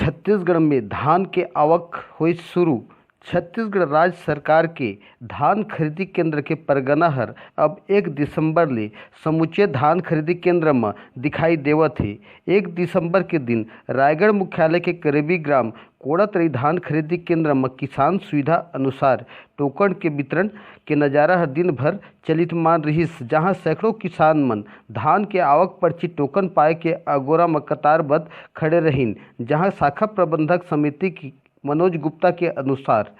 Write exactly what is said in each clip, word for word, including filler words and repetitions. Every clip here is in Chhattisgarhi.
छत्तीसगढ़ में धान के आवक होइस शुरू। छत्तीसगढ़ राज्य सरकार के धान खरीदी केंद्र के परगना हर अब एक दिसंबर ले समूचे धान खरीदी केंद्र म दिखाई देवत हे। एक दिसंबर के दिन रायगढ़ मुख्यालय के करीबी ग्राम कोड़ातरी धान खरीदी केंद्र म किसान सुविधा अनुसार टोकन के वितरण के नजारा हर दिन भर चलित मान रिहिस, जहां सैकड़ों किसान मन धान के आवक पर्ची टोकन पाए के अगोरा म कतारबद्ध खड़े रहिन, जहां शाखा प्रबंधक समिति की मनोज गुप्ता के अनुसार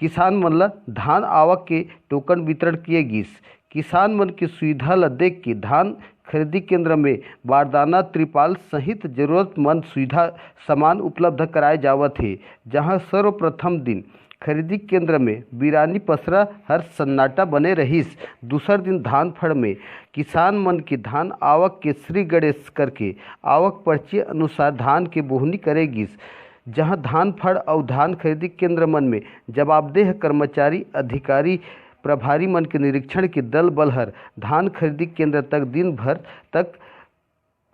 किसान मन ल धान आवक के टोकन वितरण किए गिस। किसान मन के सुविधा ल देख के धान खरीदी केंद्र में बारदाना, त्रिपाल सहित जरूरतमंद सुविधा सामान उपलब्ध कराए जावत हे, जहां सर्वप्रथम दिन खरीदी केंद्र में बिरानी पसरा हर सन्नाटा बने रहिस। दूसर दिन धान फड़ में किसान मन के धान आवक के श्री गणेश करके आवक पर्ची अनुसार धान के बोहनी करे गिस, जहां धान फड़ अउ धान खरीदी केंद्र मन में जवाबदेह कर्मचारी, अधिकारी, प्रभारी मन के निरीक्षण के दल बल हर धान खरीदी केंद्र तक दिन भर तक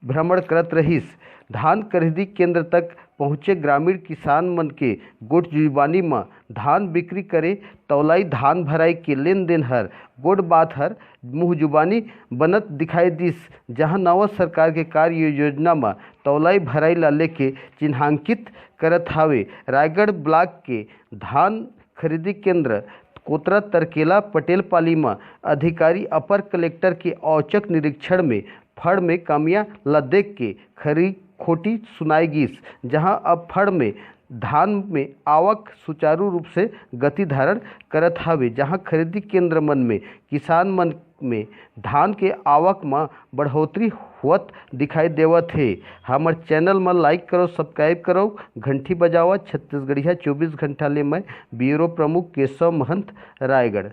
भ्रमण करत रहिस। धान खरीदी केंद्र तक पहुंचे ग्रामीण किसान मन के गोठ जुबानी म धान बिक्री करे, तौलाई, धान भराई के लेन देन हर गोठ बात हर मुंह जुबानी बनत दिखाई दिस, जहां नवा सरकार के कार्य योजना म तौलाई भराई ला लेके चिन्हांकित करत हावे। रायगढ़ ब्लॉक के धान खरीदी केंद्र कोतरा तरकेला पटेल पाली म अधिकारी अपर कलेक्टर के औचक निरीक्षण में फड़ में कमियां ल देख के खरी खोटी सुनाई गिस, जहां अब फड़ में धान में आवक सुचारू रूप से गति धारण करत हावे, जहां खरीदी केंद्र मन में किसान मन में धान के आवक म बढ़ोतरी होवत दिखाई देवत हे। हमर चैनल म लाइक करो, सब्सक्राइब करो, घंटी बजावा। छत्तीसगढ़िया चौबीस घंटा ले मैं ब्यूरो प्रमुख केशव महंत, रायगढ़।